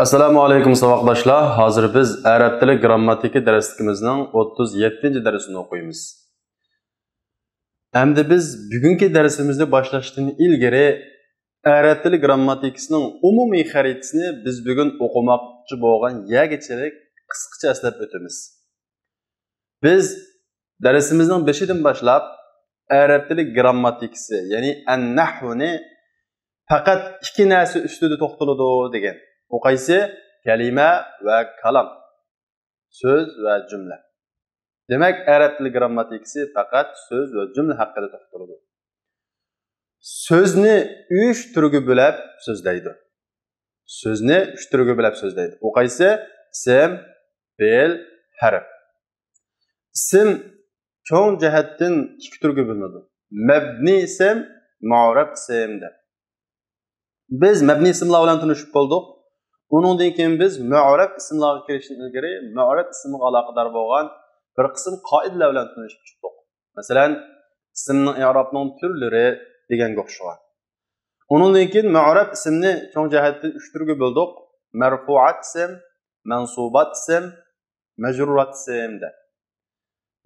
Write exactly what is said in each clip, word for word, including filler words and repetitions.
ئەسسالامۇ ئەلەيكۇم ساۋاقداشلار. ھازىر بىز ئەرەب تىلى گىرامماتىكا دەرسلىكىمىزنىڭ ئوتتۇز يەتتىنچى دەرسىنى ئوقۇيمىز. ئەمدى بىز بۈگۈنكى دەرسىمىزنى باشلاشتىن ئىلگىرى ئەرەب تىلى گىرامماتىكىسىنىڭ ئومۇمىي خەرىتىسىنى بىز بۈگۈن ئوقۇماقچى بولغان يەرگىچىلىك قىسقىچە ئەسلەپ ئۆتىمىز. بىز دەرسىمىزنىڭ بېشىدىن باشلاپ ئەرەب تىلى گىرامماتىكىسى، يەنى ئەن-نەھۋنى پەقەت ئىككى نەرسە ئۈستىدە توختىلىدۇ دېگەن. ئۇ قايسى؟ كەلىمە ۋە كالام. سۆز ۋە جۈملە. دېمەك، ئەرەب تىلى گىرامماتىكىسى پەقەت سۆز ۋە جۈملە ھەققىدە توختىلىدۇ. سۆزنى ئۈچ تۈرگە بۆلەپ سۆزلەيدۇ. سۆزنى ئۈچ تۈرگە بۆلەپ سۆزلەيدۇ. ئۇ قايسى؟ ئىسىم، پېئىل، ھەرپ. ئىسىم چوڭ جەھەتتىن ئىككى تۈرگە بۆلۈنىدۇ. مەبنىي ئىسىم، مۇئرەب ئىسىم دەپ. بىز مەبنىي ئىسىملار بىلەن تونۇشۇپ بولدۇق. ئۇنىڭدىن كېيىن بىز مۇئرەب ئىسىملارغا كىرىشتىن ئىلگىرى مۇئرەب ئىسىمغا ئالاقىدار بولغان بىر قىسىم قائىدىلەر بىلەن تونۇشۇپ چىقتۇق. مەسىلەن، ئىسىمنىڭ ئىئرابنىڭ تۈرلىرى دېگەنگە ئوخشىغان. ئۇنىڭدىن كېيىن مۇئرەب ئىسىمنى چوڭ جەھەتتىن ئۈچ تۈرگە بۆلدۇق. مەرفۇئات ئىسىم، مەنسۇبات ئىسىم، مەجرۇرات ئىسىم دەپ.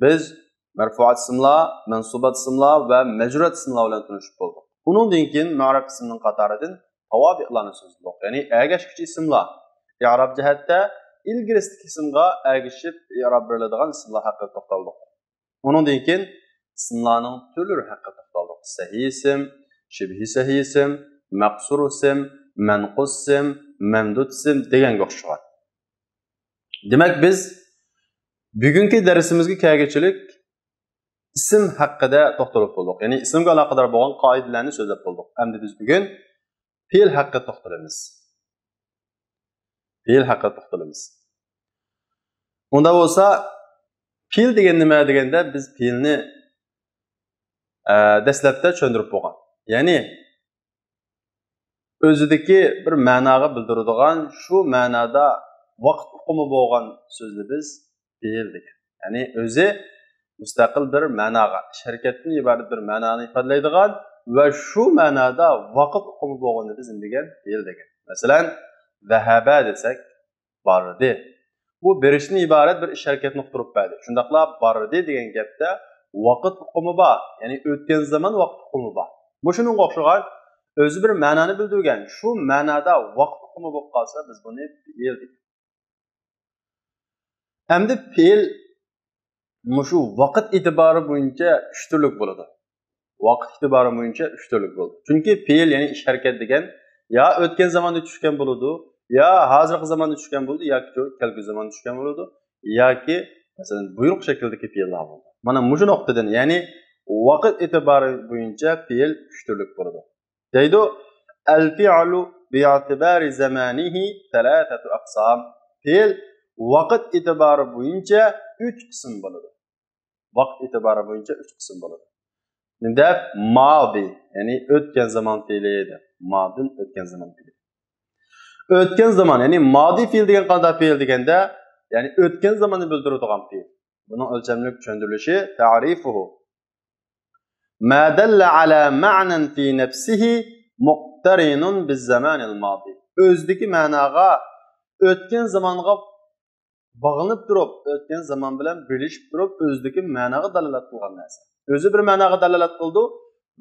بىز مەرفۇئات ئىسىملار، مەنسۇبات ئىسىملار ۋە مەجرۇرات ئىسىملار بىلەن تونۇشۇپ بولدۇق. ئۇنىڭدىن كېيىن مۇئرەب ئىسىمنىڭ قاتارىدىن تاۋابىئلارنى سۆزلىدۇق. يەنى ئەگەشكۈچى ئىسىملار، ئىئراب جەھەتتە ئىلگىرىسىدىكى ئىسىمغا ئەگىشىپ ئىئراب بېرىلىدىغان ئىسىملار ھەققىدە توختالدۇق. ئۇنىڭدىن كېيىن ئىسىملارنىڭ تۈرلىرى ھەققىدە توختالدۇق. سەھىھ ئىسىم، شىبھى سەھىھ ئىسىم، مەقسۇر ئىسىم، مەنقۇس ئىسىم، مەمدۇد ئىسىم دېگەنگە ئوخشىغان. دېمەك، بىز بۈگۈنكى دەرسىمىزگە كەلگۈچىلىك ئىسىم ھەققىدە توختىلىپ بولدۇق. يەنى ئىسىمگە ئالاقىدار بولغان قائىدىلەرنى سۆزلەپ بولدۇق. ئەمدى بىز بۈگۈن پېئىل ھەققىدە توختىلىمىز. پېئىل ھەققىدە توختىلىمىز. ئۇنداق بولسا، پېئىل دېگەن نېمە دېگەندە، بىز پېئىلنى، ئە، دەسلەپتە چۈشەندۈرۈپ بولغان. يەنى، ئۆزىدىكى بىر مەناغا بىلدۈرىدىغان، شۇ مەنادا ۋاقىت ئۇقۇمى بولغان سۆزنى بىز پېئىل دېگەن. يەنى ئۆزى مۇستەقىل بىر مەناغا، ئىش ھەرىكەتتىن ئىبارەت بىر مەنانى ئىپادىلەيدىغان ۋە شۇ مەنادا ۋاقىت ئۇقۇمى بولغىنى بىز نېمە دېگەن؟ پېئىل دېگەن. مەسىلەن، ذهب دېسەك، باردى. بۇ بېرىشتىن ئىبارەت بىر ئىش ھەرىكەتنى ئۇقتۇرۇپ بەردى. شۇنداقلا باردى دېگەن گەپتە ۋاقىت ئۇقۇمى بار، يەنى ئۆتكەن زامان ۋاقىت ئۇقۇمى بار. مۇشۇنىڭغا ئوخشىغان ئۆزى بىر مەنانى بىلدۈرگەن، شۇ مەنادا ۋاقىت ئۇقۇمى بولۇپ قالسا، بىز بۇنى پېئىل دەيمىز. ئەمدى پېئىل مۇشۇ ۋاقىت ئېتىبارى بويىچە ئۈچ تۈرلۈك بولىدۇ. ۋاقىت ئېتىبارى بويىچە ئۈچ تۈرلۈك بولىدۇ. چۈنكى پېئىل، يەنى ئىش ھەرىكەت دېگەن يا ئۆتكەن زاماندا چۈشكەن بولىدۇ، يا ھازىرقى زاماندا چۈشكەن بولىدۇ، ياكى كەلگۈسى زاماندا چۈشكەن بولىدۇ، ياكى، مەسىلەن، بۇيرۇق شەكلىدىكى پېئىللار بولىدۇ. مانا مۇشۇ نۇقتىدىن، يەنى ۋاقىت ئېتىبارى بويىچە پېئىل ئۈچ تۈرلۈك بولىدۇ. دەيدۇ، الفعل باعتبار زمانه ثلاثة أقسام. پېئىل ۋاقىت ئېتىبارى بويىچە ئۈچ قىسىم بولىدۇ. ۋاقىت ئېتىبارى بويىچە ئۈچ قىسىم بولىدۇ. نېمە دەپ؟ ماضى، يەنى ئۆتكەن زامان پېئىلى دەپ. ماضىدىن ئۆتكەن زامان پېئىلى. ئۆتكەن زامان، يەنى ماضى پېئىل دېگەن قانداق پېئىل دېگەندە، يەنى ئۆتكەن زاماننى بىلدۈرىدىغان پېئىل. بۇنىڭ ئۆلچەملىك چۈشەندۈرۈلۈشى، تعريفه ما دل على معنى في نفسه مقترن بالزمان الماضي. ئۆزىدىكى مەناغا، ئۆتكەن زامانغا باغلىنىپ تۇرۇپ، ئۆتكەن زامان بىلەن بىرلىشىپ تۇرۇپ، ئۆزىدىكى مەناغا دالالەت قىلغان نەرسە. ئۆزى بىر مەناغا دالالەت قىلىدۇ.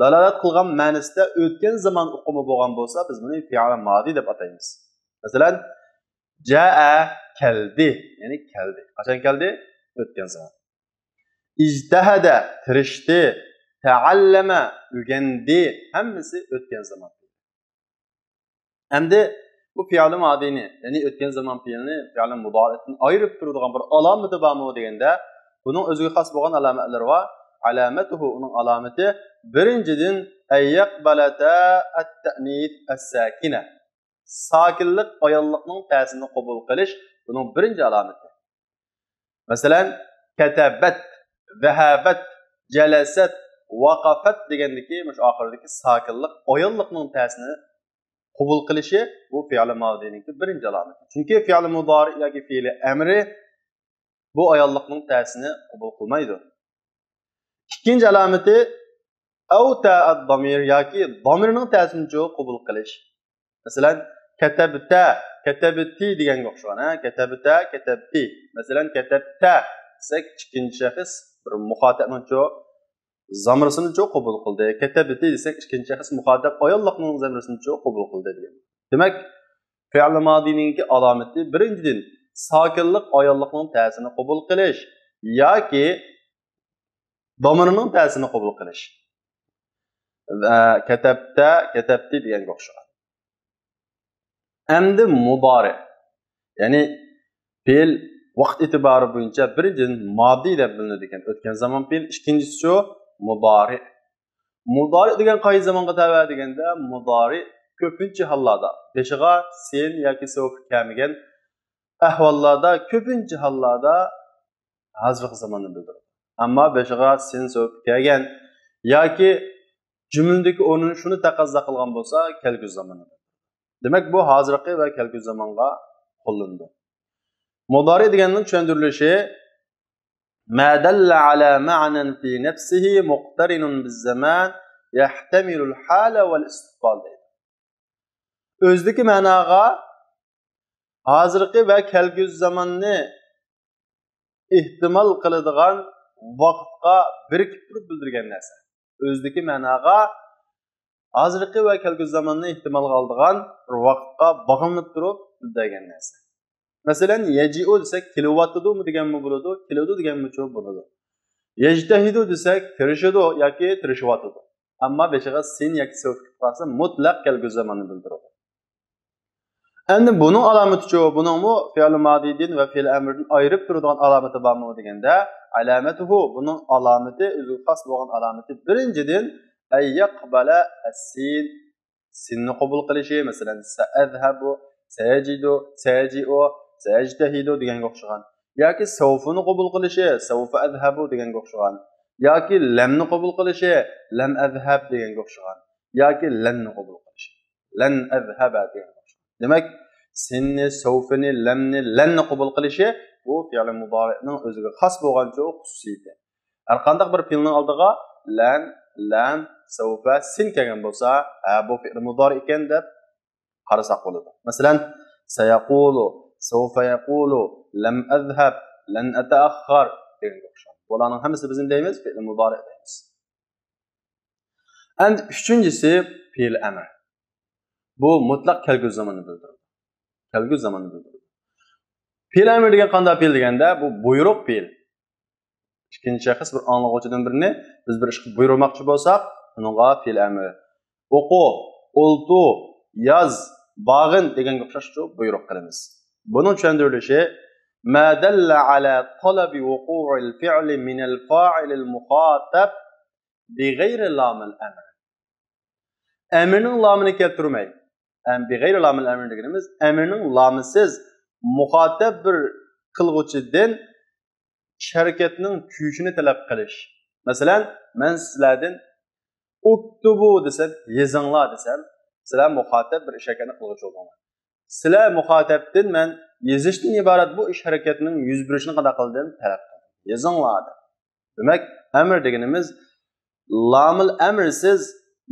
دالالەت قىلغان مەنىسىدە ئۆتكەن زامان ئۇقۇمى بولغان بولسا، بىز بۇنى فېئىل مادى دەپ ئاتايمىز. مەسىلەن، جاء، كەلدى، يەنى كەلدى. قاچان كەلدى؟ ئۆتكەن زامان. ئىجتەھەدە، تىرىشتى. تەئەللەمە، ئۆگەندى. ھەممىسى ئۆتكەن زامان. ئەمدى بۇ فېئىل مادىنى، يەنى ئۆتكەن زامان پېئىلنى فېئىل مۇدارىئتىن ئايرىپ تۇرىدىغان بىر ئالامىتى بارمۇ دېگەندە، بۇنىڭ ئۆزىگە خاس بولغان ئالامەتلىرى بار. علامته، ئۇنىڭ ئالامىتى، بىرىنچىدىن، أن يقبل تاء التأنيث الساكنة. ساكىنلىق ئاياللىقنىڭ تەسىنى قوبۇل قىلىش بۇنىڭ بىرىنچى ئالامىتى. مەسىلەن، كەتەبەت، زەھەبەت، جەلەسەت، ۋاقەفەت دېگەندىكى مۇشۇ ئاخىرىدىكى ساكىنلىق ئاياللىقنىڭ تەسىنى قوبۇل قىلىشى بۇ فېئىل مادىنىڭكى بىرىنچى ئالامىتى. چۈنكى فېئىل مۇدارى ياكى فېئىل ئەمرى بۇ ئاياللىقنىڭ تەسىنى قوبۇل قىلمايدۇ. ئىككىنچى ئالامىتى، ئەۋ تاء الضمير ياكى دامىرنىڭ تەسىنىچۇ قوبۇل قىلىش. مەسىلەن، كەتەبتە، كەتەبتى دېگەنگە ئوخشىغان، ھە؟ كەتەبتە، كەتەبتى. مەسىلەن، كەتەبتە دېسەك، ئىككىنچى شەخس بىر مۇخاتەبنىڭچۇ زامىرسىنىچۇ قوبۇل قىلدى. كەتەبتى دېسەك، ئىككىنچى شەخس مۇخاتەب ئاياللىقنىڭ زامىرسىنىچۇ قوبۇل قىلدى دېگەن. دېمەك، فېئىل مادىنىڭكى ئالامىتى، بىرىنچىدىن، ساكىنلىق ئاياللىقنىڭ تەسىنى قوبۇل قىلىش ياكى دامىرنىڭ تەسىنى قوبۇل قىلىش. ۋە كەتەبتە، كەتەبتى دېگەنگە ئوخشىغان. ئەمدى مۇدارى. يەنى پېئىل ۋاقىت ئېتىبارى بويىچە بىرىنچىدىن مادى دەپ بىلىنىدىكەن، ئۆتكەن زامان پېئىل. ئىككىنچىسىچۇ؟ مۇدارى. مۇدارى دېگەن قايسى زامانغا تەۋە دېگەندە، مۇدارى كۆپىنچە ھاللاردا بېشىغا سىن ياكى سەۋف كەلمىگەن ئەھۋاللاردا، كۆپىنچە ھاللاردا ھازىرقى زاماننى بىلدۈرىدۇ. ئەمما بېشىغا سىن سەۋف كەلگەن ياكى جۈملىدىكى ئورنىنى شۇنى تەقەززا قىلغان بولسا، كەلگۈسى زاماننى بىلدۈرىدۇ. دېمەك، بۇ ھازىرقى ۋە كەلگۈسى زامانغا قوللىنىدۇ. مۇدارى دېگەننىڭ چۈشەندۈرۈلۈشى، ما دل على معنى في نفسه مقترن بالزمان يحتمل الحال والاستقبال دەيدۇ. ئۆزىدىكى مەناغا ھازىرقى ۋە كەلگۈسى زاماننى ئېھتىمال قىلىدىغان ۋاقىتقا بىرىكىپ تۇرۇپ بىلدۈرگەن نەرسە. ئۆزىدىكى مەناغا ھازىرقى ۋە كەلگۈسى زاماننى ئېھتىمالغا ئالىدىغان بىر ۋاقىتقا باغلىنىپ تۇرۇپ بىلدۈرگەن نەرسە. مەسىلەن، يەجىئۇ دېسەك، كېلىۋاتىدۇمۇ دېگەنمۇ بولىدۇ، كېلىدۇ دېگەنمۇچۇ بولىدۇ. يەجتەھىدۇ دېسەك، تىرىشىدۇ ياكى تىرىشىۋاتىدۇ. ئەمما بېشىغا سىن ياكى سەۋف كېلىپ قالسا، مۇتلەق كەلگۈسى زاماننى بىلدۈرىدۇ. ئەمدى بۇنىڭ ئالامىتىچۇ؟ بۇنىڭمۇ فېئىل مادىدىن ۋە فېئىل ئەمرىدىن ئايرىپ تۇرىدىغان ئالامىتى بارمۇ دېگەندە، علامته، بۇنىڭ ئالامىتى، ئۆزىگە خاس بولغان ئالامىتى، بىرىنچىدىن، أن يقبل السين، سىننى قوبۇل قىلىشى، مەسىلەن، سەئەزھەبۇ، سەيەجىدۇ، سەيەجىئۇ، سەيەجتەھىدۇ دېگەنگە ئوخشىغان. ياكى سەۋفۇنى قوبۇل قىلىشى، سەۋفە ئەزھەبۇ دېگەنگە ئوخشىغان. ياكى لەمنى قوبۇل قىلىشى، لەم ئەزھەب دېگەنگە ئوخشىغان. ياكى لەننى قوبۇل قىلىشى، لەن ئەزھەبە دېگەنگە ئوخشىغان. دېمەك، سىننى، سەۋفىنى، لەمنى، لەننى قوبۇل قىلىشى، بۇ فېئىل مۇدارىئنىڭ ئۆزىگە خاس بولغانچۇ خۇسۇسىيىتى. ھەر قانداق بىر پېئىلنىڭ ئالدىغا لەن، لەم، سەۋفە، سىن كەلگەن بولسا، ھە، بۇ فېئىل مۇدارىئ ئىكەن دەپ قارىساق بولىدۇ. مەسىلەن، سەيەقۇلۇ، سەۋفە يەقۇلۇ، لەم ئەزھەب، لەن ئەتەئەخخەر دېگەنگە ئوخشايدۇ. بۇلارنىڭ ھەممىسىنى بىز نېمە دەيمىز؟ فېئىل مۇدارىئ دەيمىز. ئەمدى ئۈچىنچىسى پېئىل ئەمر. بۇ مۇتلەق كەلگۈسى زاماننى بىلدۈرىدۇ. كەلگۈسى زاماننى بىلدۈرىدۇ. پېئىل ئەمر دېگەن قانداق پېئىل دېگەندە، بۇ بۇيرۇق پېئىل. ئىككىنچى شەخس بىر ئاڭلىغۇچىدىن بىرىنى بىز بىر ئىشقا بۇيرۇماقچى بولساق، ئۇنىڭغا پېئىل ئەمر. ئوقۇ، ئولتۇر، ياز، باغىن دېگەنگە ئوخشاشچۇ بۇيرۇق قىلىمىز. بۇنىڭ چۈشەندۈرۈلۈشى، ما دل على طلب وقوع الفعل من الفاعل المخاطب بغير لام الأمر. ئەمرنىڭ لامىنى كەلتۈرمەي. ئەم، بغير لام الأمر دېگىنىمىز ئەمرنىڭ لامىسىز مۇخاتەب بىر قىلغۇچىدىن ئىش ھەرىكەتنىڭ كۈچىنى تەلەپ قىلىش. مەسىلەن، مەن سىلەردىن ئۇكتۇبۇ دېسەم، يېزىڭلار دېسەم، سىلەر مۇخاتەب بىر ئىش ھەرىكەتنى قىلغۇچى بولدۇڭلار. سىلەر مۇخاتەبتىن مەن يېزىشتىن ئىبارەت بۇ ئىش ھەرىكەتنىڭ يۈز بېرىشىنى قانداق قىلدىم؟ تەلەپ قىلدىم. يېزىڭلار دەپ. دېمەك، ئەمر دېگىنىمىز لامىل ئەمرسىز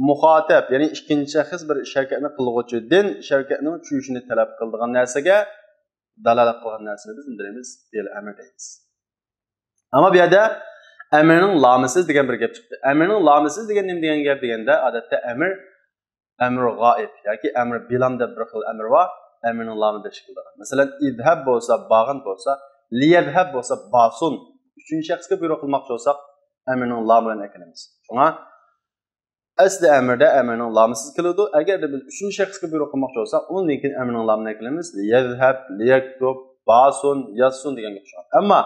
مۇخاتەب، يەنى ئىككىنچى شەخس بىر ئىش ھەرىكەتنى قىلغۇچىدىن ئىش ھەرىكەتنىڭ كۈچىنى تەلەپ قىلىدىغان نەرسىگە دالالەت قىلغان نەرسىنى بىز نېمە دەيمىز؟ پېئىل ئەمر دەيمىز. ئەمما بۇ يەردە ئەمرنىڭ لامىسىز دېگەن بىر گەپ چىقتى. ئەمرنىڭ لامىسىز دېگەن نېمە دېگەن گەپ دېگەندە، ئادەتتە ئەمر، ئەمر غائىب ياكى ئەمر بىلام دەپ بىر خىل ئەمر بار. ئەمرنىڭ لامى بىلەن شەكىللەنگەن. مەسىلەن، ئىزھەب بولسا، باغىن بولسا، لىيەزھەب بولسا، باسۇن. ئۈچىنچى شەخسكە بۇيرۇق قىلماقچى بولساق، ئەمرنىڭ لامى بىلەن ئەكېلىمىز. شۇڭا ئەسلى ئەمىردە ئەمىرنىڭ لامىسىز كېلىدۇ. ئەگەردە بىز ئۈچىنچى شەخسكە بۇيرۇق قىلماقچى بولساق، ئۇندىن كېيىن ئەمىرنىڭ لامىنى ئەكېلىمىز. لىيەزھەب، لىيەكتۇب، باسۇن، يازسۇن دېگەنگە ئوخشىغان. ئەمما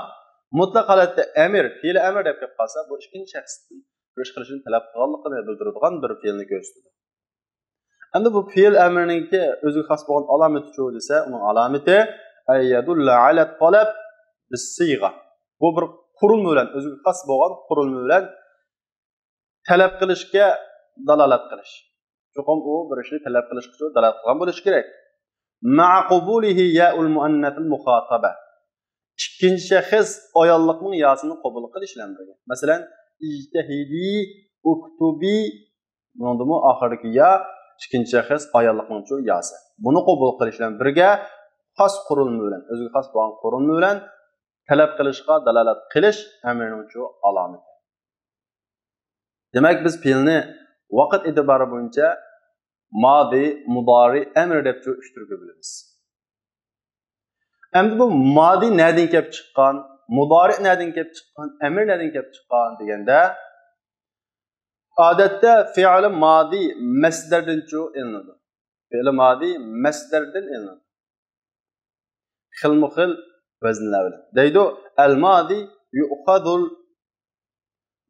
مۇتلەق ھالەتتە ئەمىر، پېئىل ئەمر دەپ كېلىپ قالسا، بۇ ئىككىنچى شەخستىن بىر ئىش قىلىشنى تەلەپ قىلغانلىقىنى بىلدۈرىدىغان بىر پېئىلنى كۆرسىتىدۇ. ئەمدى بۇ پېئىل ئەمرنىڭكى ئۆزىگە خاس بولغان ئالامىتىچۇ دېسە، ئۇنىڭ ئالامىتى أن يدل على الطلب بالصيغة. بۇ بىر قۇرۇلما بىلەن، ئۆزىگە خاس بولغان قۇرۇلما بىلەن تەلەپ قىلىشقا دالالەت قىلىش. چوقۇم ئۇ بىر ئىشنى تەلەپ قىلىشقا دالالەت قىلغان بولۇشى كېرەك. مع قبوله ياء المؤنث المخاطبة. ئىككىنچى شەخس ئاياللىقنىڭ ياسىنى قوبۇل قىلىش بىلەن بىرگە. مەسىلەن، ئىجتەھىدى، ئۇكتۇبى، بۇنىڭدىمۇ ئاخىرىدىكى يا ئىككىنچى شەخس ئاياللىقنىڭچۇ ياسى. بۇنى قوبۇل قىلىش بىلەن بىرگە خاس قۇرۇلما بىلەن، ئۆزىگە خاس بولغان قۇرۇلما بىلەن تەلەپ قىلىشقا دالالەت قىلىش ئەمرىنىڭچۇ ئالامىتى. دېمەك، بىز پېئىلنى ۋاقىت ئېتىبارى بويىچە مادى، مۇدارى، ئەمر دەپچۇ ئۈچ تۈرگە بۆلىمىز. ئەمدى بۇ مادى نەدىن كەپ چىققان، مۇدارى نەدىن كەپ چىققان، ئەمر نەدىن كەپ چىققان دېگەندە، ئادەتتە فېئىل مادى مەسدەردىنچۇ ئېلىنىدۇ. فېئىل مادى مەسدەردىن ئېلىنىدۇ. خىلمۇ خىل ۋەزنلەر بىلەن. دەيدۇ، الماضي يؤخذ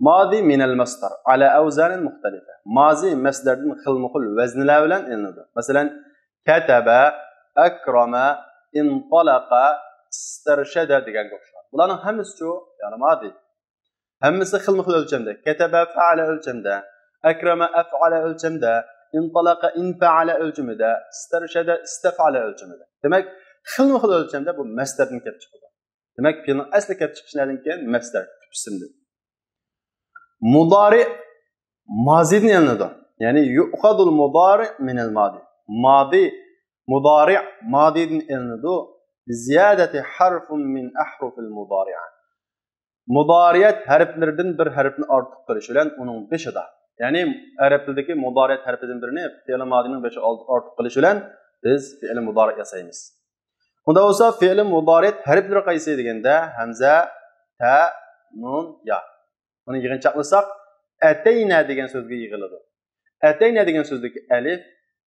الماضي من المصدر على أوزان مختلفة. مازى مەسدەردىن خىلمۇ خىل ۋەزنلەر بىلەن ئېلىنىدۇ. مەسىلەن، كتب، أكرم، انطلق، استرشد دېگەنگە ئوخشايدۇ. بۇلارنىڭ ھەممىسىچۇ، يەنى مادى. ھەممىسى خىلمۇ خىل ئۆلچەمدە. كتب فعل ئۆلچەمدە، أكرم أفعل ئۆلچەمدە، انطلق انفعل ئۆلچىمىدە، استرشد استفعل ئۆلچىمىدە. دېمەك، خىلمۇ خىل ئۆلچەمدە بۇ مەسدەردىن كەپ چىقىدۇ. دېمەك، پېئىلنىڭ ئەسلى كەپ چىقىشى نەدىن كېيىن؟ مەسدەر، تۈپ ئىسىمدىن. مۇدارى مازىدىن ئېلىنىدۇ. يەنى يؤخذ المضارع من الماضي. مادى، مۇدارى مادىدىن ئېلىنىدۇ. بزيادة حرف من أحرف المضارع. مۇدارىئەت ھەرپلىرىدىن بىر ھەرپنى ئارتۇق قىلىش بىلەن ئۇنىڭ بېشىدا. يەنى ئەرەب تىلىدىكى مۇدارىئەت ھەرپىدىن بىرىنى فېئىل مادىنىڭ بېشىغا ئارتۇق قىلىش بىلەن بىز فېئىل مۇدارىئ ياسايمىز. ئۇنداق بولسا فېئىل مۇدارىئەت ھەرپلىرى قايسى دېگەندە، ھەمزە، تە، نۇن، يا. بۇنى يىغىنچاقلىساق، ئەتەينە دېگەن سۆزگە يىغىلىدۇ. ئەتەينە دېگەن سۆزدىكى ئەلىف،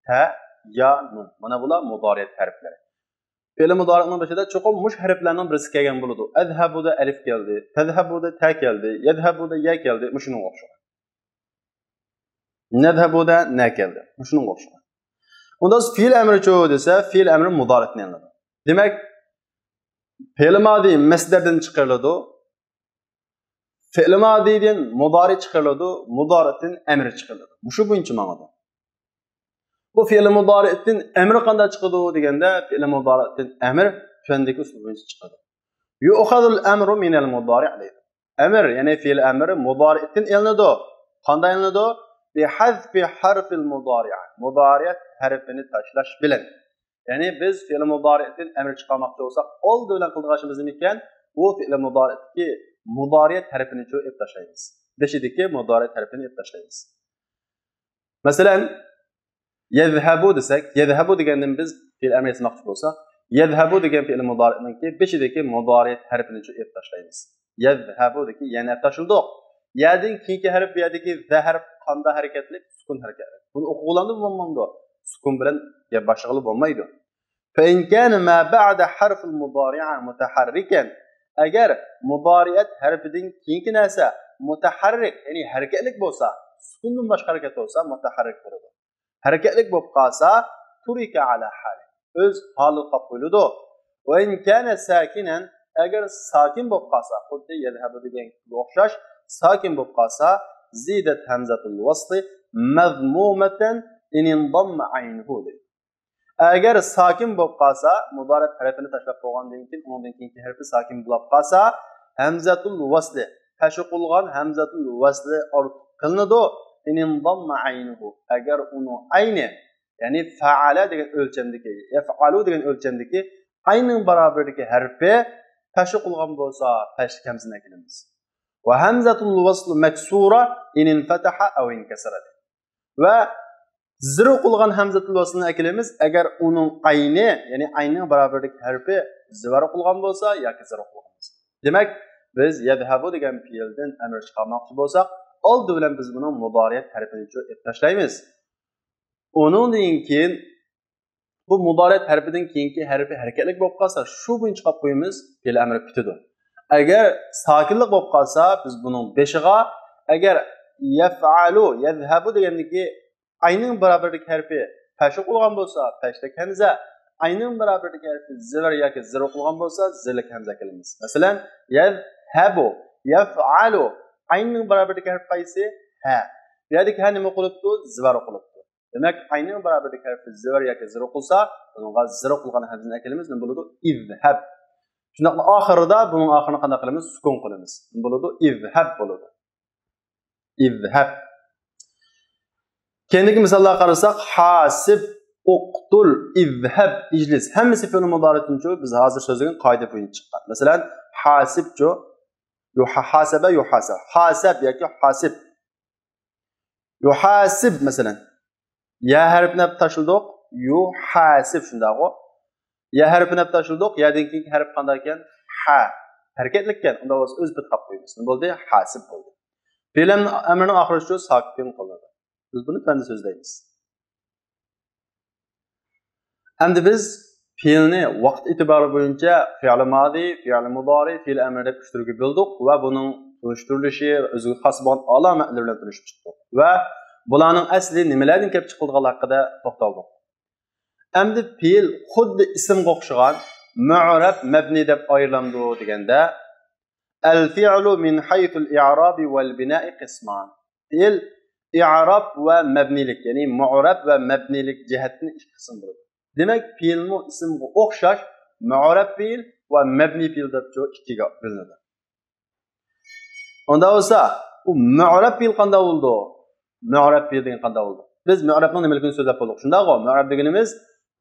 تە، يا، نۇن. مانا بۇلار مۇدارىئەت ھەرپلىرى. فېئىل مۇدارىئنىڭ بېشىدا چوقۇم مۇشۇ ھەرپلەرنىڭ بىرسى كەلگەن بولىدۇ. ئەزھەبۇدا ئەلىف كەلدى، تەزھەبۇدا تە كەلدى، يەزھەبۇدا يە كەلدى، مۇشۇنىڭغا ئوخشىغان. نەزھەبۇدا نە كەلدى، مۇشۇنىڭغا ئوخشىغان. ئۇندا فېئىل ئەمرىچۇ دېسە، فېئىل ئەمرى مۇدارىئتىن ئېلىنىدۇ. دېمەك، فېئىل مادى مەسدەردىن چىقىرىلىدۇ. فېئىل مادىدىن مۇدارى چىقىرىلىدۇ، مۇدارىئتىن ئەمر چىقىرىلىدۇ. مۇشۇ بويىچە ماڭىدۇ. بۇ فېئىل مۇدارىئتىن ئەمر قانداق چىقىدۇ دېگەندە، فېئىل مۇدارىئتىن ئەمر تۆۋەندىكى ئۇسۇل بويىچە چىقىدۇ. يؤخذ الأمر من المضارع دەيدۇ. ئەمر، يەنى فېئىل ئەمر مۇدارىئتىن ئېلىنىدۇ. قانداق ئېلىنىدۇ؟ بحذف حرف المضارع. مۇدارىئەت ھەرپىنى تاشلاش بىلەن. يەنى بىز فېئىل مۇدارىئتىن ئەمر چىقارماقچى بولساق، ئالدى بىلەن قىلىدىغان ئىشىمىز نېمىكەن؟ بۇ فېئىل مۇدارىئتىكى مۇدارىئەت ھەرپىنى چۆ ئېلىپ تاشلايمىز. بېشىدىكى مۇدارىئەت ھەرپىنى ئېلىپ تاشلايمىز. مەسىلەن، يەزھەبۇ دېسەك، يەزھەبۇ دېگەندىن بىز فېئىل ئەمر ياسىماقچى بولساق، يەزھەبۇ دېگەن فېئىل مۇدارىئنىڭكى بېشىدىكى مۇدارىئەت ھەرپىنى چۆ ئېلىپ تاشلايمىز. يەزھەبۇدىكى يەنى ئەپ تاشلىدۇق. يەدىن كېيىنكى ھەرپ، بۇ يەردىكى زە ھەرپ قاندا ھەرىكەتلىك؟ سۈكۈن ھەرىكەتلىك. بۇنى ئوقۇغىلىمۇ بولمامدۇ؟ سۈكۈن بىلەن يە باشلىغىلى بولمايدۇ. فإن كان ما بعد حرف المضارع متحركا. ئەگەر مۇدارىئەت ھەرپىدىن كېيىنكى نەرسە مۇتەھەررىك، يەنى ھەرىكەتلىك بولسا، سۈكۈندىن باشقا ھەرىكەت بولسا، مۇتەھەررىك بولىدۇ. ھەرىكەتلىك بولۇپ قالسا، تۇرىكە ئەلا ھالى، ئۆز ھالىدا قاپ قويۇلىدۇ. ۋە ئىن كانە ساكىنەن، ئەگەر ساكىن بولۇپ قالسا، خۇددى يەزھەبۇ دېگەنگە ئوخشاش، ساكىن بولۇپ قالسا، زىدەت ھەمزەتۇل ۋەسلى مەزمۇمەتەن ئىن ئىنضەممە ئەينۇھۇ دەيدۇ. ئەگەر ساكىن بولۇپ قالسا، مۇدارىئەت ھەرپىنى تاشلاپ بولغاندىن كېيىن، ئۇنىڭدىن كېيىنكى ھەرپى ساكىن بولۇپ قالسا، ھەمزەتۇل ۋەسلى، پەشۇ قىلغان ھەمزەتۇل ۋەسلى ئارتۇق قىلىنىدۇ. ئىن ئىنضەممە ئەينۇھۇ، ئەگەر ئۇنىڭ ئەينى، يەنى فەئەلە دېگەن ئۆلچەمدىكى، يەفئەلۇ دېگەن ئۆلچەمدىكى ئەينىڭ بارابىرىدىكى ھەرپى پەشۇ قىلغان بولسا، پەشلىك ھەمزىنى ئەكېلىمىز. ۋە ھەمزەتۇل ۋەسلى مەكسۇرە ئىن ئىنفەتەھە ئەۋ ئىنكەسەرە. ۋە زىر قىلغان ھەمزەتۇل ۋەسلىنى ئەكېلىمىز، ئەگەر ئۇنىڭ ئەينى، يەنى ئەينىڭ بارابىرىدىكى ھەرپى زىۋەر قىلغان بولسا ياكى زىر قىلغان بولسا. دېمەك، بىز يەزھەبۇ دېگەن پېئىلدىن ئەمر چىقارماقچى بولساق، ئالدى بىلەن بىز بۇنىڭ مۇدارىئەت ھەرپىنى چۆ ئېلىپ تاشلايمىز. ئۇنىڭدىن كېيىن بۇ مۇدارىئەت ھەرپىدىن كېيىنكى ھەرپى ھەرىكەتلىك بولۇپ قالسا، شۇ بويىچە قىلىپ قويىمىز، پېئىل ئەمرى پۈتىدۇ. ئەگەر ساكىنلىق بولۇپ قالسا، بىز بۇنىڭ بېشىغا، ئەگەر يەفئەلۇ، يەزھەبۇ دېگەندىكى ئەينىڭ بارابىرىدىكى ھەرپى پەشۇ قىلغان بولسا، پەشلىك ھەمزە، ئەينىڭ بارابىرىدىكى ھەرپى زىۋەر ياكى زىر قىلغان بولسا، زىرلىك ھەمزە ئەكېلىمىز. مەسىلەن، يەزھەبۇ، يەفئەلۇ، ئەينىڭ بارابىرىدىكى ھەرپ قايسى؟ ھە. بۇ يەردىكى ھە نېمە قىلىپتۇ؟ زىۋەر قىلىپتۇ. دېمەك، ئەينىڭ بارابىرىدىكى ھەرپى زىۋەر ياكى زىر قىلسا، بۇنىڭغا زىر قىلغان ھەمزىنى ئەكېلىمىز، نېمە بولىدۇ؟ ئىزھەب. شۇنداقلا ئاخىرىدا، بۇنىڭ ئاخىرىنى قانداق قىلىمىز؟ سۈكۈن قىلىمىز. نېمە بولىدۇ؟ ئىزھەب بولىدۇ. ئىزھەب. كېيىنكى مىساللارغا قارىساق، ھاسىب، ئوقتۇل، ئىزھەب، ئىجلىس. ھەممىسى فېئىل مۇدارىئتىنچۇ، بىز ھازىر سۆزلىگەن قائىدە بويىچە چىققان. مەسىلەن، ھاسىبچۇ، يۇھا-، ھاسەبە، يۇھاسەب. ھاسەب ياكى ھاسىب. يۇھاسىب، مەسىلەن. يا ھەرپىنى تاشلىدۇق. يۇھاسىب، شۇنداقغۇ. يا ھەرپىنى تاشلىدۇق. يادىن كېيىنكى ھەرپ قانداق ئىكەن؟ ھە. ھەرىكەتلىك ئىكەن. ئۇنداق بولسا ئۆز پېتى قاپ قويىمىز. نېمە بولدى؟ ھاسىب بولدى. فېئىل ئەمرىنىڭ ئاخىرى شۇ ساكىن قىلىنىدۇ. بىز بۇنى پەندە سۆزلەيمىز. ئەمدى بىز پېئىلنى ۋاقىت ئېتىبارى بويىچە فېئىل مادى، فېئىل مۇدارى، فېئىل ئەمرى دەپ ئۈچ تۈرگە بۆلدۇق ۋە بۇنىڭ تونۇشتۇرۇلۇشى ۋە ئۆزىگە خاس بولغان ئالامەتلىرى بىلەن تونۇشۇپ چىقتۇق ۋە بۇلارنىڭ ئەسلى نېمىلەردىن كېلىپ چىقىلىدىغانلىقى ھەققىدە توختالدۇق. ئەمدى پېئىل خۇددى ئىسىمغا ئوخشىغان مۇئرەب، مەبنى دەپ ئايرىلامدۇ دېگەندە، الفعل من حيث الإعراب والبناء قسمان. پېئىل ئىئراب ۋە مەبنىيلىك، يەنى مۇئرەب ۋە مەبنىيلىك جەھەتتىن ئىككى قىسىم بولىدۇ. دېمەك، پېئىلمۇ ئىسىمغا ئوخشاش مۇئرەب پېئىل ۋە مەبنىي پېئىل دەپ ئىككىگە بۆلۈنىدۇ. ئۇنداق بولسا، ئۇ مۇئرەب پېئىل قانداق بولىدۇ؟ مۇئرەب پېئىل دېگەن قانداق بولىدۇ؟ بىز مۇئرەبنىڭ نېمىلىكىنى سۆزلەپ بولدۇق. شۇنداقغۇ؟ مۇئرەب دېگىنىمىز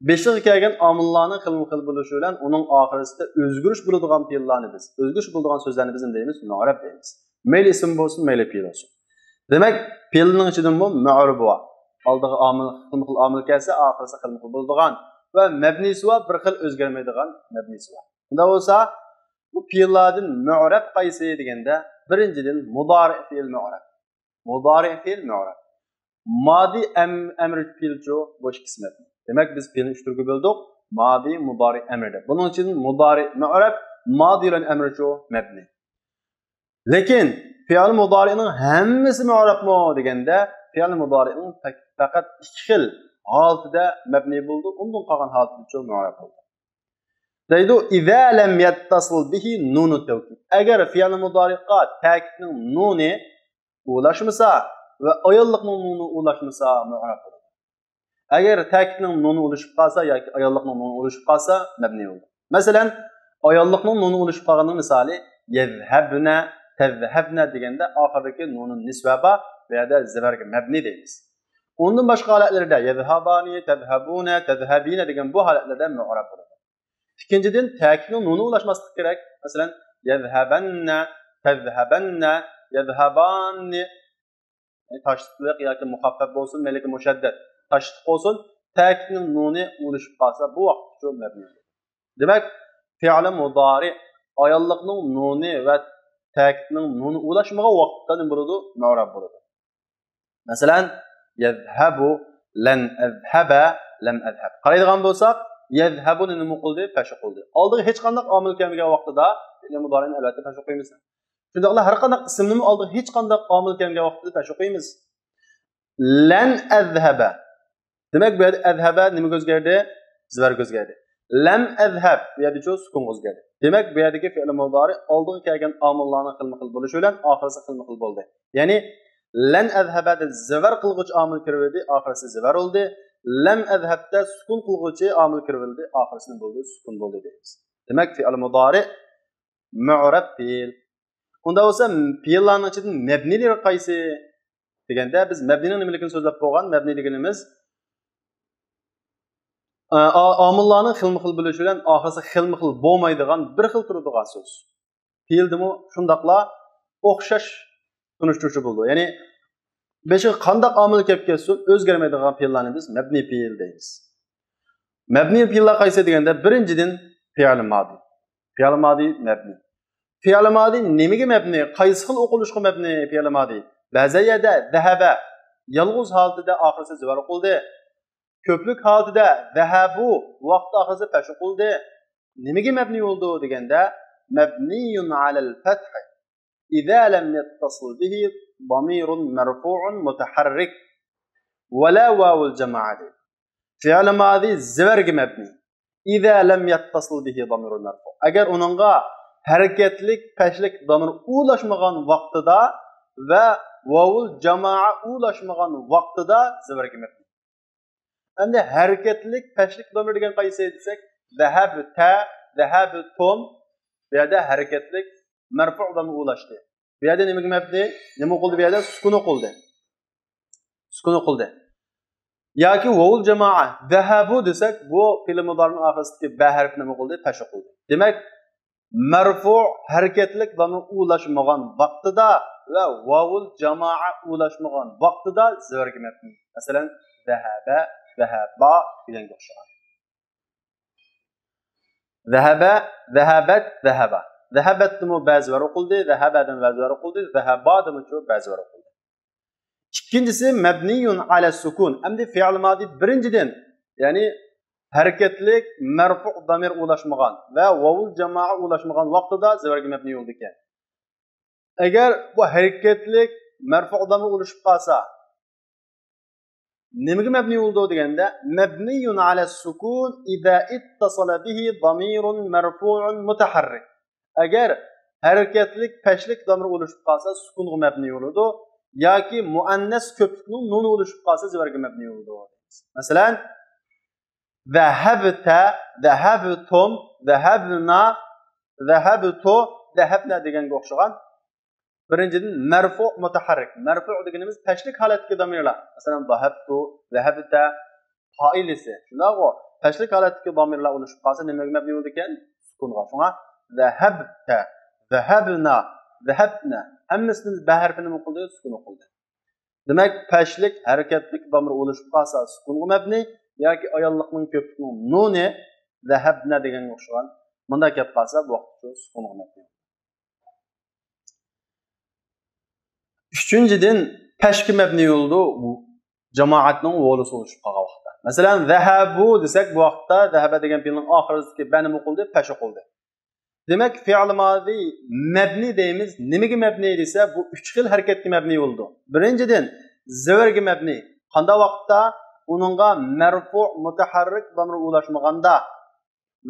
بېشىغا كەلگەن ئامىللارنىڭ خىلمۇ خىل بولۇشى بىلەن ئۇنىڭ ئاخىرىسىدا ئۆزگىرىش بولىدىغان پېئىللارنى بىز، ئۆزگىرىش بولىدىغان سۆزلەرنى بىز نېمە دەيمىز؟ مۇئرەب دەيمىز. مەيلى ئىسىم بولسۇن، مەيلى پېئىل بولسۇن. دېمەك، پېئىلنىڭ ئىچىدىمۇ مۇئرەب بار. ئالدىغا ئامىل، خىلمۇ خىل ئامىل كەلسە، ئاخىرىسى خىلمۇ خىل بولىدىغان ۋە مەبنىسى بار، بىر خىل ئۆزگەرمەيدىغان مەبنىسى بار. شۇنداق بولسا، بۇ پېئىللاردىن مۇئرەب قايسى دېگەندە، بىرىنچىدىن، مۇدارىئ پېئىل مۇئرەب. مۇدارىئ پېئىل مۇئرەب. مادى ئەم-، ئەمرى پېئىلچۇ، بۇ ئىككىسى مەبنى. دېمەك، بىز پېئىلنى ئۈچ تۈرگە بۆلدۇق. مادى، مۇدارىئ، ئەمرى دەپ. بۇنىڭ ئۈچۈن مۇدارىئ مۇئرەب، مادى بىلەن ئەمرىچۇ مەبنى. لېكىن پېئىل مۇدارىئنىڭ ھەممىسى مۇئرەبمۇ دېگەندە، پېئىل مۇدارىئنىڭ پەك-، پەقەت ئىككى خىل ھالىتىدە مەبنى بولىدۇ، ئۇندىن قالغان ھالىتىچۇ مۇئرەب بولىدۇ. دەيدۇ، إذا لم يتصل به نون التوكيد. ئەگەر پېئىل مۇدارىئقا تەكىتنىڭ نۇنى ئۇلاشمىسا ۋە ئاياللىقنىڭ نۇنى ئۇلاشمىسا، مۇئرەب بولىدۇ. ئەگەر تەكىتنىڭ نۇنى ئۇلىشىپ قالسا ياكى ئاياللىقنىڭ نۇنى ئۇلىشىپ قالسا، مەبنى بولىدۇ. مەسىلەن، ئاياللىقنىڭ نۇنى ئۇلىشىپ قالغىنىنىڭ مىسالى، يەزھەبنە، تەزھەبنە دېگەندە ئاخىرىدىكى نۇنۇن نىسۋە بار، بۇ يەردە زىبەرگە مەبنى دەيمىز. ئۇندىن باشقا ھالەتلىرىدە يەزھابانى، تەزھەبۇنە، تەزھەبىنە دېگەن بۇ ھالەتلەردە مۇئرەب بولىدۇ. ئىككىنچىدىن، تەكىتنىڭ نۇنى ئۇلاشماسلىقى كېرەك. مەسىلەن، يەزھەبەننە، تەزھەبەننە، يەزھاباننى. يەنى تاشلىقلىق ياكى مۇخەففەپ بولسۇن، مەيلىكى مۇشەددەت، تاشلىق بولسۇن، تەكىتنىڭ نۇنى ئۇلىشىپ قالسا، بۇ ۋاقىتتىچۇ مەبنى. دېمەك، پېئىل مۇدارىئ ئاياللىقنىڭ نۇنى ۋە تەكىتنىڭ نۇنى ئۇلاشمىغان ۋاقىتتا نېمە بولىدۇ؟ مۇئرەب بولىدۇ. مەسىلەن، يەزھەبۇ، لەن ئەزھەبە، لەم ئەزھەب. قارايدىغان بولساق، يەزھەبۇنى نېمە قىلدى؟ پەش قىلدى. ئالدىغا ھېچقانداق ئامىل كەلمىگەن ۋاقتىدا پېئىل مۇدارىئنى ئەلۋەتتە پەش قىلمايمىز. شۇنداقلا ھەر قانداق ئىسىمنىمۇ ئالدىغا ھېچقانداق ئامىل كەلمىگەن ۋاقتىدا پەش قىلمايمىز. لەن ئەزھەبە. دېمەك، بۇ يەردە ئەزھەبە نېمىگە ئۆزگەردى؟ زىبەرگە ئۆزگەردى. لەم ئەزھەب، بۇ يەردىچۇ سۈكۈنگە ئۆزگەردى. دېمەك، بۇ يەردىكى پېئىل مۇدارىئ ئالدىغا كەلگەن ئامىللارنىڭ خىلمۇ خىل بولۇشى بىلەن ئاخىرسى خىلمۇ خىل بولدى. يەنى، لەن ئەزھەبەدە زىبەر قىلغۇچ ئامىل كىرىۋىدى، ئاخىرسى زىبەر بولدى. لەم ئەزھەبتە سۈكۈن قىلغۇچى ئامىل كىرىۋىدى، ئاخىرسى نېمە بولدى؟ سۈكۈن بولدى دەيمىز. دېمەك، پېئىل مۇدارىئ مۇئرەب پېئىل. ئۇنداق بولسا، پېئىللارنىڭ ئىچىدىن مەبنىيلىرى قايسى؟ دېگەندە، بىز مەبنىينىڭ نېمىلىكىنى سۆزلەپ بولغان. مەبنىي دېگىنىمىز، ئا، ئا، ئامىللارنىڭ خىلمۇ خىل بولۇشى بىلەن ئاخىرسى خىلمۇ خىل بولمايدىغان، بىر خىل تۇرىدىغان سۆز. پېئىلدىمۇ شۇنداقلا ئوخشاش تونۇشتۇرۇشى بولىدۇ. يەنى، بېشىغا قانداق ئامىل كەپ كەتسۇن، ئۆزگەرمەيدىغان پېئىللارنى بىز مەبنىي پېئىل دەيمىز. مەبنىي پېئىللار قايسى دېگەندە، بىرىنچىدىن، پېئىل مادى. پېئىل مادى مەبنىي. پېئىل مادى نېمىگە مەبنىي؟ قايسى خىل ئوقۇلۇشقا مەبنىي پېئىل مادى؟ بەزى يەردە زەھەبە يالغۇز ھالىتىدە ئاخىرسى زىبەر ئوقۇلدى. كۆپلۈك ھالىتىدە زەھەبۇ ۋاقىت ئاخىرسى پەش ئوقۇلدى. نېمىگە مەبنىي بولىدۇ دېگەندە، مەبنىيۇن ئەلەل فەتھى. إذا لم يتصل به ضمير مرفوع متحرك ولا واو الجماعة دەيدۇ. پېئىل مادى زىبەرگە مەبنىي. إذا لم يتصل به ضمير مرفوع. ئەگەر ئۇنىڭغا ھەرىكەتلىك پەشلىك دامىر ئۇلاشمىغان ۋاقتىدا ۋە ۋاۋۇل جامائە ئۇلاشمىغان ۋاقتىدا زىبەرگە مەبنىي. ئەمدى ھەرىكەتلىك پەشلىك دامىر دېگەن قايسى دېسەك، زەھەبتە، زەھەبتۇم. بۇ يەردە ھەرىكەتلىك مەرفۇ دامىر ئۇلاشتى. بۇ يەردە نېمىگە مەبنىي؟ نېمە ئوقۇلدى بۇ يەردە؟ سۈكۈن ئوقۇلدى. سۈكۈن ئوقۇلدى. ياكى ۋاۋۇل جامائە، ذهبوا دېسەك، بۇ پېئىل مۇدارىنىڭ ئاخىرىسىدىكى بە ھەرپى نېمە قىلدى؟ پەش قىلدى. دېمەك، مەرفۇ ھەرىكەتلىك دامىر ئۇلاشمىغان ۋاقتىدا ۋە ۋاۋۇل جامائە ئۇلاشمىغان ۋاقتىدا زېۋەرگە مەبنى. مەسىلەن، ذهب، ذهبا دېگەنگە ئوخشىغان. ذهب، ذهبت، ذهبا. ذهبتتىمۇ بە زېۋەر ئوقۇلدى، ذهبادىمۇ بە زېۋەر ئوقۇلدى، ذهبادىمۇ بە زېۋەر ئوقۇلدى. ئىككىنچىسى مەبنىيۇن ئەلە سۇكۇن. ئەمدى فېئىل مادى بىرىنچىدىن، يەنى ھەرىكەتلىك مەرفۇ دامىر ئۇلاشمىغان ۋە ۋاۋۇل جامائە ئۇلاشمىغان ۋاقتىدا زېۋەرگە مەبنى بولىدىكەن. ئەگەر بۇ ھەرىكەتلىك مەرفۇ دامىر ئۇلىشىپ قالسا، نېمىگە مەبنى بولىدۇ دېگەندە، مەبنىيۇن ئەلە سۇكۇن ئىزا ئىتتەسەلە بىھى دامىرۇن مەرفۇئۇن مۇتەھەررىك. ئەگەر ھەرىكەتلىك پەشلىك دامىر ئۇلىشىپ قالسا، سۇكۇنغا مەبنى بولىدۇ. ياكى مۇئەننەس كۆپلۈكنىڭ نۇنى ئۇلىشىپ قالسا، زېۋەرگە مەبنى بولىدۇ. مەسىلەن، ذهبت، ذهبتم، ذهبنا، ذهبت، ذهبنا دېگەنگە ئوخشىغان. بىرىنچىدىن، مەرفۇ مۇتەھەررىك. مەرفۇ دېگىنىمىز پەشلىك ھالەتتىكى دامىرلار. مەسىلەن، ذهبت، ذهبت، پائىلىسى. شۇنداقغۇ؟ پەشلىك ھالەتتىكى دامىرلار ئۇلىشىپ قالسا، نېمىگە مەبنى بولىدىكەن؟ سۇكۇنغا. شۇڭا ذهبت، ذهبنا، ذهبنا. ھەممىسىدىن بە ھەرپى نېمە قىلدى؟ سۇكۇن قىلدى. دېمەك، پەشلىك ھەرىكەتلىك دامىر ئۇلىشىپ قالسا، سۇكۇنغا مەبنى ياكى ئاياللىقنىڭ كۆپلۈكنىڭ نۇنى، ذهبنا دېگەنگە ئوخشىغان. مۇنداق كەپ قالسا، بۇ ۋاقىتتا سۇكۇنغا مەبنى. ئۈچىنچىدىن، پەشكە مەبنى بولىدۇ، جامائەتنىڭ ۋولىسى ئۇلىشىپ قالغان ۋاقىتتا. مەسىلەن، ذهبوا دېسەك، بۇ ۋاقىتتا ذهب دېگەن پېئىلنىڭ ئاخىرىدىكى بە نېمە قىلدى؟ پەش قىلدى. دېمەك، فېئىل مادى مەبنى دەيمىز. نېمىگە مەبنى دېسە، بۇ ئۈچ خىل ھەرىكەتكە مەبنى بولىدۇ. بىرىنچىدىن، زېۋەرگە مەبنى. قانداق ۋاقىتتا؟ ئۇنىڭغا مەرفۇ مۇتەھەررىك دامىرى ئۇلاشمىغاندا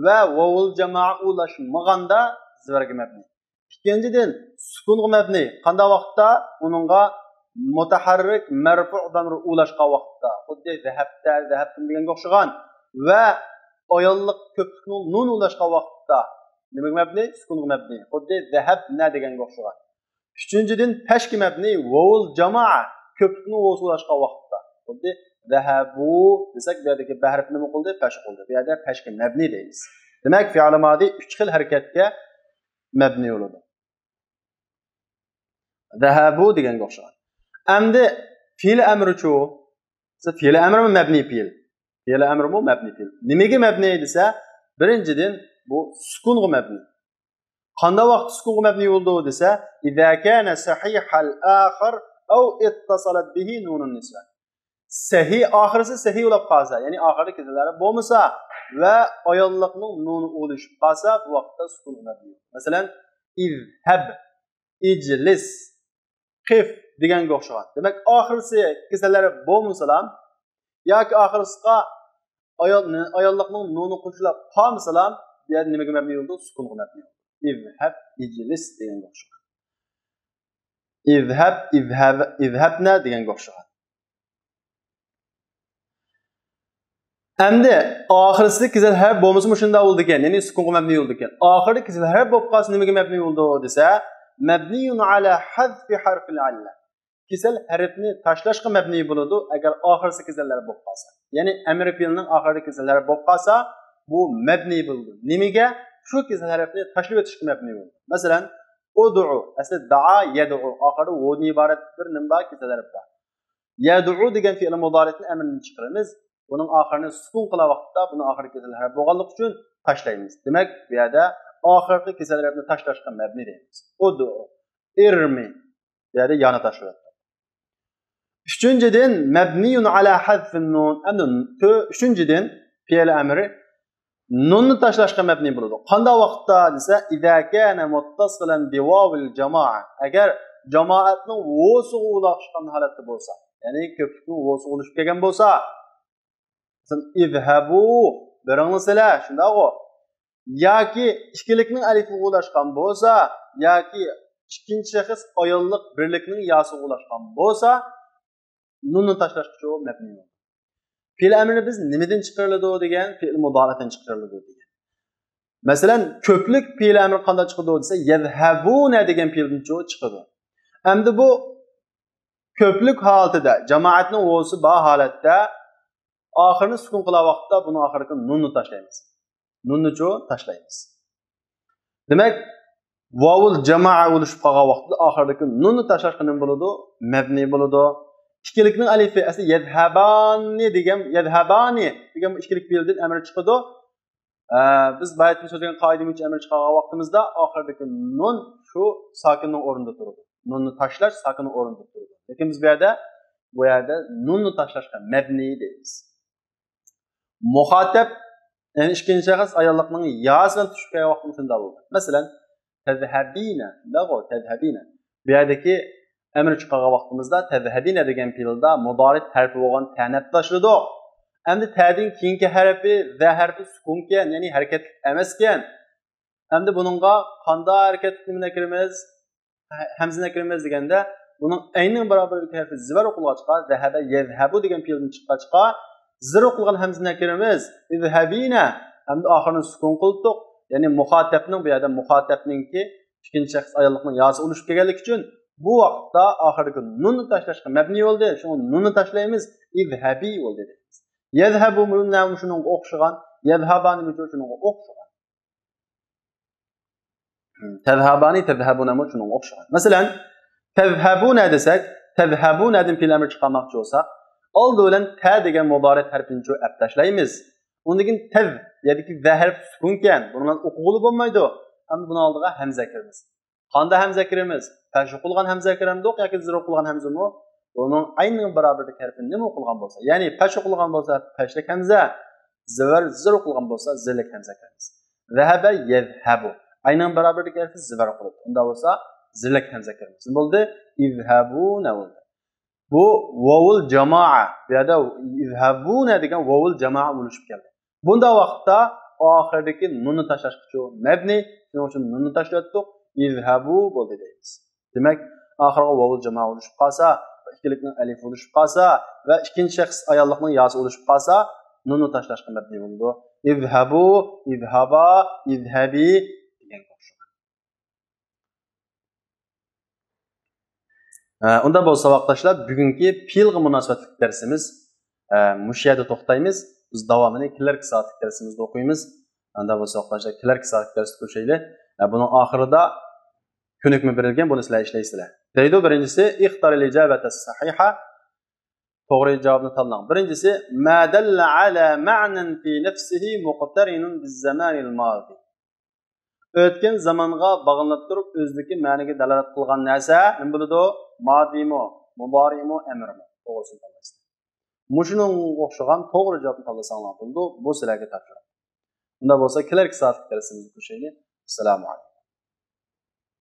ۋە ۋاۋۇل جامائە ئۇلاشمىغاندا زېۋەرگە مەبنى. ئىككىنچىدىن، سۇكۇنغا مەبنى. قانداق ۋاقىتتا؟ ئۇنىڭغا مۇتەھەررىك مەرفۇ دامىرى ئۇلاشقان ۋاقىتتا. خۇددى ذهبت، ذهبتم دېگەنگە ئوخشىغان. ۋە ئاياللىق كۆپلۈكنىڭ نۇنى ئۇلاشقان ۋاقىتتا. نېمىگە مەبنى؟ سۇكۇنغا مەبنى. خۇددى ذهبنا دېگەنگە ئوخشىغان. ئۈچىنچىدىن، پەشكە مەبنى ۋاۋۇل جامائە كۆپلۈكنىڭ ۋوسى ئۇلاشقان ۋاقىتتا. خۇددى ذهبوا دېسەك، بۇ يەردىكى بە ھەرپى نېمە قىلدى؟ پەش قىلدى. بۇ يەردە پەشكە مەبنى دەيمىز. دېمەك، فېئىل مادى ئۈچ خىل ھەرىكەتكە مەبنى بولىدۇ. ذهبوا دېگەنگە ئوخشىغان. ئەمدى فېئىل ئەمرىچۇ؟ دېسە، فېئىل ئەمرىمۇ مەبنى پېئىل. فېئىل ئەمرىمۇ مەبنى پېئىل. نېمىگە مەبنى دېسە، بىرىنچىدىن، بۇ سۇكۇنغا مەبنى. قانداق ۋاقىتتا سۇكۇنغا مەبنى بولىدۇ دېسە، إذا كان صحيح الآخر أو اتصلت به نون النسوة. سەھىھ، ئاخىرسى سەھىھ بولۇپ قالسا، يەنى ئاخىرىدا كېسەل ھەرپ بولمىسا ۋە ئاياللىقنىڭ نۇنى ئۇلىشىپ قالسا، بۇ ۋاقىتتا سۇكۇنغا مەبنى. مەسىلەن، اذهب، اجلس، قف دېگەنگە ئوخشىغان. دېمەك، ئاخىرسى كېسەل ھەرپ بولمىسىلا ياكى ئاخىرسىغا ئايال، ئاياللىقنىڭ نۇنى قوشۇلۇپ قالمىسىلا، بۇ يەردە نېمىگە مەبنى بولىدۇ؟ سۇكۇنغا مەبنى بولىدۇ. اذهب، اجلس دېگەنگە ئوخشىغان. اذهب، اذهب، اذهبنا دېگەنگە ئوخشىغان. ئەمدى ئاخىرسىدا كېسەل ھەرپ بولمىسا مۇشۇنداق بولىدىكەن، يەنى سۇكۇنغا مەبنى بولىدىكەن. ئاخىرىدا كېسەل ھەرپ بولۇپ قالسا نېمىگە مەبنى بولىدۇ دېسە، مەبنىيۇن ئەلا ھەزفى ھەرفىل ئەللە. كېسەل ھەرپنى تاشلاشقا مەبنى بولىدۇ، ئەگەر ئاخىرسى كېسەل ھەرپ بولۇپ قالسا. يەنى ئەمر پېئىلنىڭ ئاخىرىدا كېسەل ھەرپ بولۇپ قالسا، بۇ مەبنى بولىدۇ. نېمىگە؟ شۇ كېسەل ھەرپنى تاشلىۋېتىشكە مەبنى بولىدۇ. مەسىلەن، ئۇدۇ، ئەسلى دائا، يەدئۇ، ئاخىرىدا ۋودىن ئىبارەت بىر نېمە بار؟ كېسەل ھەرپ بار. يەدئۇ دېگەن فېئىل مۇدارىئنى ئەمرىدىن چىقىرىمىز. بۇنىڭ ئاخىرىنى سۇكۇن قىلغان ۋاقىتتا بۇنىڭ ئاخىرى كېسەل ھەرپ بولغانلىقى ئۈچۈن تاشلايمىز. دېمەك، بۇ يەردە ئاخىرقى كېسەل ھەرپنى تاشلاشقا مەبنى دەيمىز. ئۇدۇ، ئىرمى. بۇ يەردە يانى تاشلىۋەتتۇق. ئۈچىنچىدىن، مەبنىيۇن ئەلا ھەزفىن نۇن. ئەمدى تۆ-، ئۈچىنچىدىن، پېئىل ئەمرى نۇننى تاشلاشقا مەبنى بولىدۇ. قانداق ۋاقىتتا دېسە، إذا كان متصلا بواو الجماعة. ئەگەر جامائەتنىڭ ۋوسىغا ئۇلاشقان ھالەتتە بولسا، يەنى كۆپلۈكنىڭ ۋوسىغا ئۇلىشىپ كەلگەن بولسا، مەسىلەن، اذهبوا، بېرىڭلار سىلەر، شۇنداقغۇ؟ ياكى ئىككىلىكنىڭ ئەلىپىگە ئۇلاشقان بولسا، ياكى ئىككىنچى شەخس ئاياللىق بىرلىكنىڭ ياسىغا ئۇلاشقان بولسا، نۇننى تاشلاشقىچۇ مەبنى بولىدۇ. پېئىل ئەمرى بىز نېمىدىن چىقىرىلىدۇ دېگەن، پېئىل مۇدارىئدىن چىقىرىلىدۇ دېگەن. مەسىلەن، كۆپلۈك پېئىل ئەمرى قانداق چىقىدۇ دېسە، يەزھەبۇنە دېگەن پېئىلدىنچۇ چىقىدۇ. ئەمدى بۇ كۆپلۈك ھالىتىدە، جامائەتنىڭ ۋوسى بار ھالەتتە ئاخىرىنى سۈكۈن قىلغان ۋاقىتتا بۇنىڭ ئاخىرىدىكى نۇننى تاشلايمىز. نۇننىچۇ تاشلايمىز. دېمەك، ۋاۋۇل جامائە بولۇشۇپ قالغان ۋاقىتتا ئاخىرىدىكى نۇننى تاشلاشقا نېمە بولىدۇ؟ مەبنى بولىدۇ. ئىككىلىكنىڭ ئەلىفى، ئەسلى يەزھەبانى دېگەن، يەزھەبانى دېگەن بۇ ئىككىلىك پېئىلدىن ئەمىر چىقىدۇ. ئە، بىز بايىتىن سۆزلىگەن قائىدە بويىچە ئەمىر چىقارغان ۋاقتىمىزدا ئاخىرىدىكى نۇن شۇ ساكىننىڭ ئورنىدا تۇرىدۇ. نۇننى تاشلاش ساكىننىڭ ئورنىدا تۇرىدۇ. لېكىن بىز بۇ يەردە، بۇ يەردە نۇننى تاشلاشقا مەبنى دەيمىز. مۇخاتەب، يەنى ئىككىنچى شەخس ئاياللىقنىڭ ياسىدىن چۈشۈپ كەلگەن ۋاقتىمۇ شۇنداق بولىدۇ. مەسىلەن، تەزھەبىنە، دەغۇ، تەزھەبىنە. بۇ يەردىكى ئەمىر چىقارغان ۋاقتىمىزدا تەزھەبىنە دېگەن پېئىلدا مۇدارىئ ھەرپى بولغان تەنى ئەپ تاشلىدۇق. ئەمدى تەدىن كېيىنكى ھەرپى، زە ھەرپى سۈكۈنكەن، يەنى ھەرىكەتلىك ئەمەسكەن. ئەمدى بۇنىڭغا قاندا ھەرىكەتلىك نېمىنى ئەكىرىمىز؟ ھە-، ھەمزىنى ئەكىرىمىز دېگەندە، بۇنىڭ ئەينىنىڭ بارابىرىدىكى ھەرپى زىبەر ئوقۇلغاچقا، زەھەبە يەزھەبۇ دېگەن پېئىلدىن چىققاچقا، زىر ئوقۇلغان ھەمزىنى ئەكىرىمىز، ئىزھەبىنە. ئەمدى ئاخىرىنى سۈكۈن قىلدۇق. يەنى مۇخاتەبنىڭ، بۇ يەردە مۇخاتەبنىڭكى ئىككىنچى شەخس ئاياللىقنىڭ ياسى ئۇلىشىپ كەلگەنلىكى ئۈچۈن، بۇ ۋاقىتتا ئاخىرىدىكى نۇننى تاشلاشقا مەبنى بولدى. شۇڭا نۇننى تاشلايمىز، ئىزھەبى بولدى دەيمىز. يەزھەبۇ مۇ-، نە شۇنىڭغا ئوخشىغان، يەزھابانى شۇنىڭغا ئوخشىغان. تەزھابانى، تەزھەبۇنەمۇ شۇنىڭغا ئوخشىغان. مەسىلەن، تەزھەبۇنە دېسەك، تەزھەبۇنەدىن پېئىل ئەمرى چىقارماقچى بولساق، ئالدى بىلەن تە دېگەن مۇدارىئ ھەرپىنى ئەپ تاشلايمىز. ئۇندىن كېيىن تەز، يەردىكى زە ھەرپى سۈكۈنكەن، بۇنى بىلەن ئوقۇغىلى بولمايدۇ. ئەمدى بۇنىڭ ئالدىغا ھەمزە ئەكىرىمىز. قاندا ھەمزە ئەكىرىمىز؟ پەش ئوقۇلغان ھەمزە ئەكىرەمدۇق ياكى زىر ئوقۇلغان ھەمزىمۇ؟ بۇنىڭ ئەينىنىڭ بارابىرىدىكى ھەرپى نېمە ئوقۇلغان بولسا، يەنى پەش ئوقۇلغان بولسا پەشلىك ھەمزە، زىبەر، زىر ئوقۇلغان بولسا زىرلىك ھەمزە ئەكىرىمىز. زەھەبە يەزھەبۇ. ئەينىنىڭ بارابىرىدىكى ھەرپى زىبەر ئوقۇلىدۇ. ئۇنداق بولسا زىرلىك ھەمزە ئەكىرىمىز. نېمە بولدى؟ ئىزھەبۇنە بولدى. بۇ ۋاۋۇل جامائە. بۇ يەردە ئىزھەبۇنە دېگەن ۋاۋۇل جامائە ئۇلىشىپ كەلدى. بۇنداق ۋاقىتتا ئاخىرىدىكى نۇننى تاشلاشقىچۇ مەبنى، شۇنىڭ ئۈچۈن نۇننى تاشلىۋەتتۇق، ئىزھەبۇ بولدى دەيمىز. دېمەك، ئاخىرىغا ۋاۋۇل جامائە ئۇلىشىپ قالسا، ئىككىلىكنىڭ ئەلىفى ئۇلىشىپ قالسا ۋە ئىككىنچى شەخس ئاياللىقنىڭ ياسى ئۇلىشىپ قالسا، نۇننى تاشلاشقا مەبنى بولىدۇ. ئىزھەبۇ، ئىزھابا، ئىزھەبى دېگەنگە ئوخشىغان. ئە، ئۇنداق بولسا، ساۋاقداشلار، بۈگۈنكى پېئىلغا مۇناسىۋەتلىك دەرسىمىز، ئە، مۇشۇ يەردە توختايمىز. بىز داۋامىنى كېلەركى سائەتلىك دەرسىمىزدە ئوقۇيمىز. ئۇنداق بولسا، ساۋاقداشلار، كېلەركى سائەتلىك دەرستە كۆرۈشەيلى. ئە، بۇنىڭ ئاخىرىدا كۆنۈكمە بېرىلگەن، بۇنى سىلەر ئىشلەيسىلەر. دەيدۇ، بىرىنچىسى، اختر الإجابة الصحيحة. توغرا جاۋابنى تاللاڭ. بىرىنچىسى، ما دل على معنى في نفسه مقترن بالزمان الماضي. ئۆتكەن زامانغا باغلىنىپ تۇرۇپ، ئۆزىدىكى مەنىگە دالالەت قىلغان نەرسە نېمە بولىدۇ؟ مادىمۇ، مۇدارىمۇ، ئەمرىمۇ. توغرىسىنى تاللايسىز. مۇشۇنىڭغا ئوخشىغان توغرا جاۋابنى تاللىساڭلار بولىدۇ. بۇ سىلەرگە تاپشۇرۇق. ئۇنداق بولسا، كېلەركى سائەتلىك دەرسىمىزدە كۆرۈشەيلى. ئەسسالامۇ ئەلەيكۇم.